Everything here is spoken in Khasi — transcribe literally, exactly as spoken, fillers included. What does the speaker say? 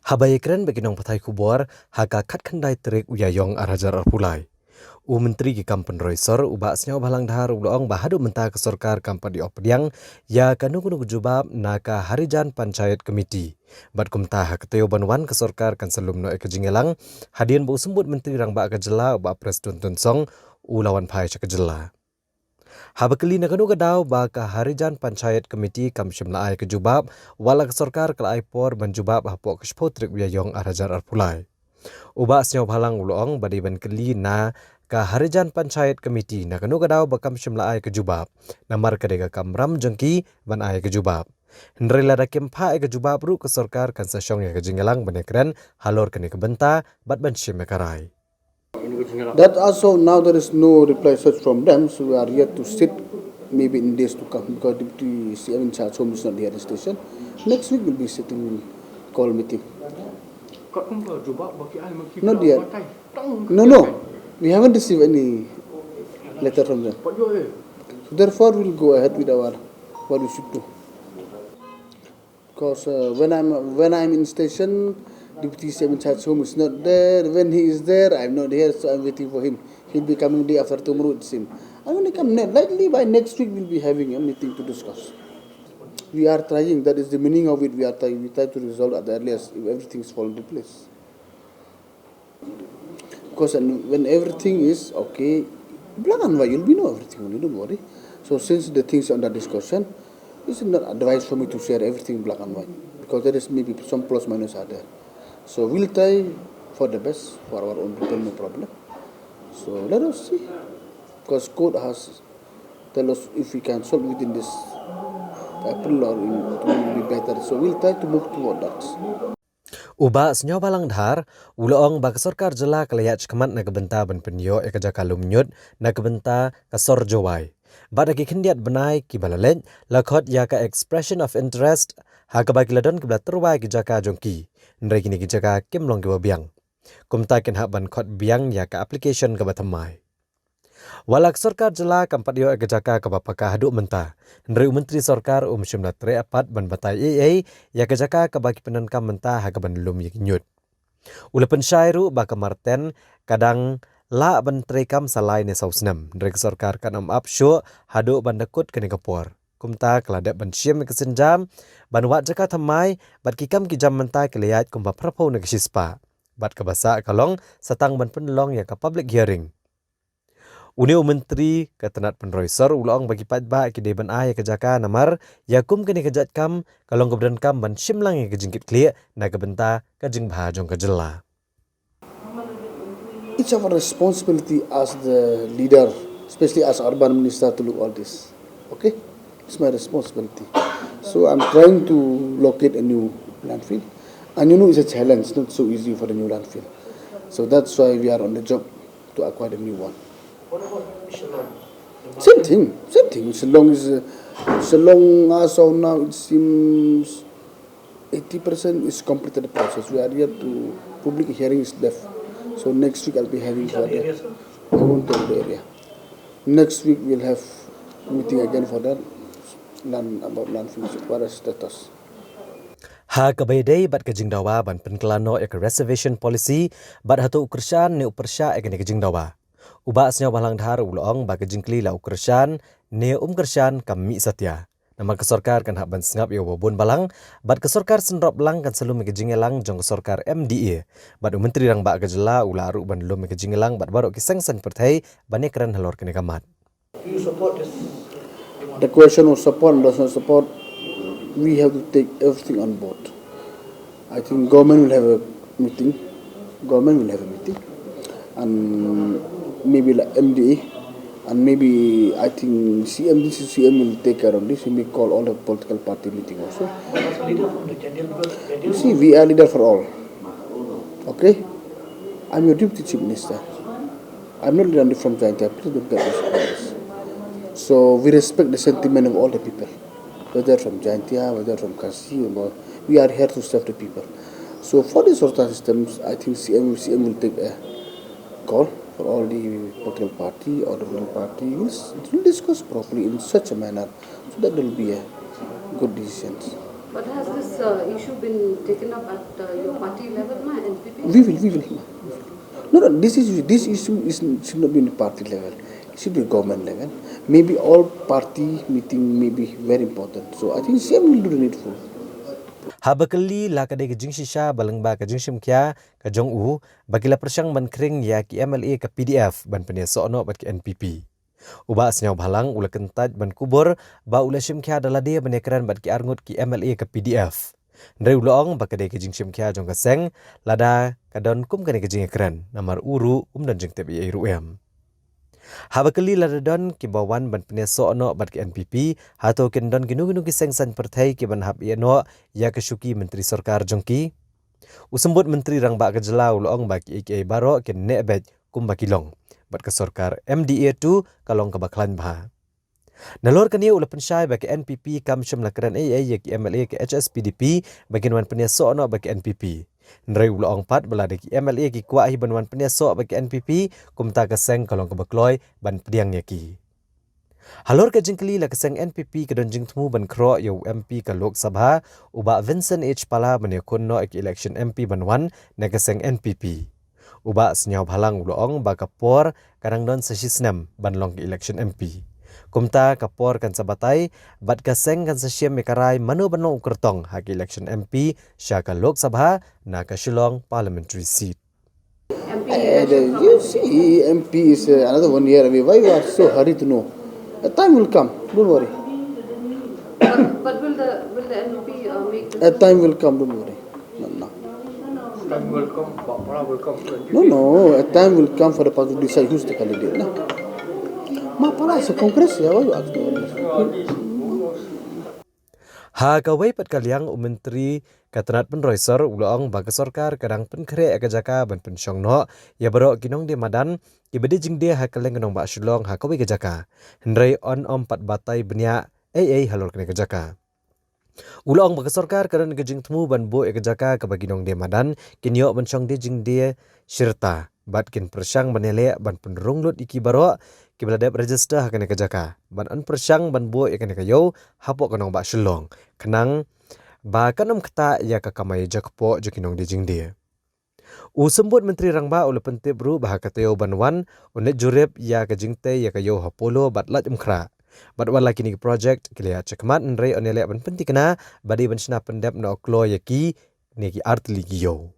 Haba ïakren bad ki nongpathai khubor ha ka khatkhyndai tarik u Ïaïong arhajar arphew lai, u Myntri ki kam pynroi sor u Bah Sniawbhalang Dhar u la ong ba haduh mynta ka sorkar kam pat ïoh pdiang ïa kano kano ka jubab na ka Harijan Panchayat Committee. Bad kumta ha ka taïew ban wan ka sorkar kan sa lum noh ïa ka jingïalang, hadien ba u Symbud Myntri Rangbah ka jylla u Bah Prestone Tynsong u la wan phai sha ka jylla. Haba kylli na kano ka daw ba ka Harijan Panchayat Committee kam shym la ai ka jubab, wat la ka sorkar ka la ai por ban jubab hapoh ka shiphew tarik u Ïaïong arhajar arphew lai, u Bah Sniawbhalang u la ong ba dei ban kylli na ka Harijan Panchayat Committee na kano ka daw ba kam shym la ai ka jubab, namar ka dei ka kamram jong ki ban ai ka jubab. Hynrei lada kim phah ïa ka jubab ruh ka sorkar kan sa shong ïa ka jingïalang ban ïakren halor kane ka bynta bad ban shim ïa ka rai. That as of now, there is no reply such from them, so we are yet to sit, maybe in days to come, because Deputy C M in charge home is not here at the station. Next week we'll be sitting call meeting. Not yet. No, no. We haven't received any letter from them. So therefore, we'll go ahead with our what we should do. Because uh, when I'm when I'm in station, Deputy C M in charge home is not there. When he is there, I'm not here, so I'm waiting for him. He'll be coming day after tomorrow, it seems. And when he comes, likely by next week we'll be having a meeting to discuss. We are trying. That is the meaning of it. We are trying. We try to resolve at the earliest if everything is fall into place. Because when everything is okay, black and white, you'll be know everything only, don't worry. So since the things under discussion, it's not advised for me to share everything black and white because there is maybe some plus minus are there. So we'll try for the best for our own people, no problem. So let us see. Because court has tell us if we can solve within this April or in, it will be better. So we'll try to move toward that. U Bah Sniawbhalang Dhar u la ong ba ka sorkar jylla ka la ïaid shakhmat na ka bynta ban pynïoh ïa ka jaka lum ñiut na ka bynta ka sor Jowai. Bad ha ki khyndiat bnai kiba la leit la khot ïa ka expression of interest ha kaba ki la don kiba la tyrwa ïa ki jaka jong ki. Hynrei kine ki jaka kim long kiba biang. Kumta kin hap ban khot biang ïa ka application kaba thymmai. Wat la ka sorkar jylla kam pat ïoh ïa ka jaka kaba paka haduh mynta, hynrei u Myntri Sorkar um shym la treh pat ban batai ei ei ïa ka jaka kaba ki pyndonkam mynta ha kaban lum ïa ki ñiut. U la pynshai ruh ba ka Marten ka dang lah ban treikam sa lai ne saw snem, hynrei ka sorkar kan ym ap shuh haduh ban da kut kane ka por. Kumta ka la dep ban shim ïa ka sienjam ban wad jaka thymmai, bad ki kam ki jam mynta ki la ïaid kumba phraphew na ka shispah. Bad kaba sah ka long sa tang ban pynlong ïa ka public hearing. Une u Myntri ka tnat pynroi sor u la ong ba ki paidbah ki dei ban ai ïa ka jaka namar ïa kum kane ka jait kam ka long kaba donkam ban shim lang ïa ka jingkitkhlieh na ka bynta ka jingbha jong ka jylla. It's our responsibility as the leader, especially as urban minister, to look all this. Okay? It's my responsibility. So I'm trying to locate a new landfill. And you know it's a challenge, not so easy for the new landfill. So that's why we are on the job to acquire the new one. Same thing, same thing. Shillong is, uh, Shillong as of now it seems eighty percent is completed the process. We are yet to public hearing is left. So next week I'll be having for that. I won't tell the area. Next week we'll have meeting again for that land about landfill, what is status. Ha kaba ïadei bad ka jingdawa ban pynkylla noh ïa ka reservation policy bad hato u kyrshan ne u pyrshah ïa kane ka jingdawa, u Bah Sniawbhalang Dhar u la ong ba ka jingkylli la u kyrshan ne um kyrshan kam mih satia. Namar ka sorkar kan hap ban sngap ïa uba bun balang, bad ka sorkar synrop lang kan sa lum ïa ka jingïalang jong ka sorkar M D A. Bad u Myntri Rangbah ka jylla u lah ruh ban lum ïa ka jingïalang bad baroh ki seng saiñ pyrthei ban ïakren halor kane ka mat. The question of support and does not support, we have to take everything on board. I think government will have a meeting. Government will have a meeting. And maybe like M D A. And maybe I think C M, this is C M will take care of this. He may call all the political party meeting also. You see, we are leader for all. Okay? I'm your deputy chief minister. I'm not only from Jaintia, please don't get me surprised. So we respect the sentiment of all the people, whether from Jaintia, whether from Khasi, or, we are here to serve the people. So for the Sorta systems, I think C M, C M will take a call for all the political party or the ruling party. We'll, we'll discuss properly in such a manner so that there will be a good decisions. But has this uh, issue been taken up at uh, your party level, ma, N P P? We will, we will. No, no, this is this issue is should not be in party level. It should be government level. Maybe all party meeting may be very important. So I think C M will do the needful. Haba kylli la ka dei ka jingshisha ba lyngba ka jingshim khia ka jong u ba ki la pyrshang ban khring ïa ki M L A ka P D F ban pynïasoh noh bad ki N P P. U Bah Sniawbhalang u la kyntait ban kubur ba u la shim khia da lade ban ïakren bad ki arngut ki M L A ka P D F. Hynrei u la ong ba ka dei ka jingshim khia jong ka seng lada ka don kum kane ka jingïakren namar u ruh um don jingtip ei ei ruh em. Haba kylli lada don kiba wan ban pynïasoh noh bad ki N P P, hato kin don kino kino ki seng saiñ pyrthei kiban hap ïeh noh ïa ka shuki myntri sorkar jong ki? U Symbud Myntri Rangbah ka jylla u la ong ba kiei kiei baroh kin neh beit kumba ki long bad ka sorkar M D A two ka long kaba khlaiñ bha. Nalor kane u la pynshai ba ka N P P kam shym la kren ei ei ïa ki M L A ka H S P D P ba kin wan pynïasoh noh bad ka N P P. Hynrei u la ong pat ba lada ki M L A ki kwah hi ban wan pynïasoh bad ka N P P, kumta ka seng ka long kaba kloi ban pdiang ïa ki. Halor ka jingkylli la ka seng N P P ka don jingthmu ban khroh ïa u M P ka Lok Sabha, u Bah Vincent H Pala ban ïakhun noh ïa ka election M P ban wan na ka seng N P P. U Bah Sniawbhalang u la ong ba ka por ka dang don sa shisnem ban long ka election M P. Kumta ka por kan sa batai bad ka seng kan sa shem ïa ka rai mano ban long u kyrtong ha ka election M P sha ka Lok Sabha na ka Shillong Parliamentary Seat. M P Uh, the, election from you see, M P is uh, another one year away. Why you are so hurried to know? A time will come. Don't worry. But, but will the will the N P P uh, make this A time will come. Don't worry. Not now. Time will come, Pak Pala will come. No, no. A time will come for the party to decide who's the candidate. No? Ma Pala is a Congress. Yeah, why you ask me all this? Ha kawei pat ka liang u Myntri ka tnat pynroi sor u la ong ba ka sorkar ka dang pynkhreh ïa ka jaka ban pynshong noh ïa baroh ki nongdie madan kiba die jingdie ha kylleng ka nongbah Shillong ha kawei ka jaka. Hynrei yn ym pat batai bniah ei ei halor kane ka jaka. U la ong ba ka sorkar ka don ka jingthmu ban buh ïa ka jaka kaba ki nongdie madan kin ïoh ban shong die jingdie shirta bad kin pyrshang ban ïaleh ban pynrung lut ïa ki baroh kiba la dep register ha kane ka jaka bad yn pyrshang ban buh ïa kane ka ïew hapoh ka nongbah Shillong khnang ba kan ym ktah ïa ka kamai jakpoh jong ki nongdie jingdie. U Symbud Myntri Rangbah u la pyntip ruh ba ha ka taïew ban wan un leit jurip ïa ka jingtei ïa ka ïew ha Polo bad Laitumkhrah. Bad wat la kine ki project ki la ïaid shakhmat hynrei yn ïaleh ban pynthikna ba dei ban shna pyndep noh kloi ïa kine ki artylli ki ïew.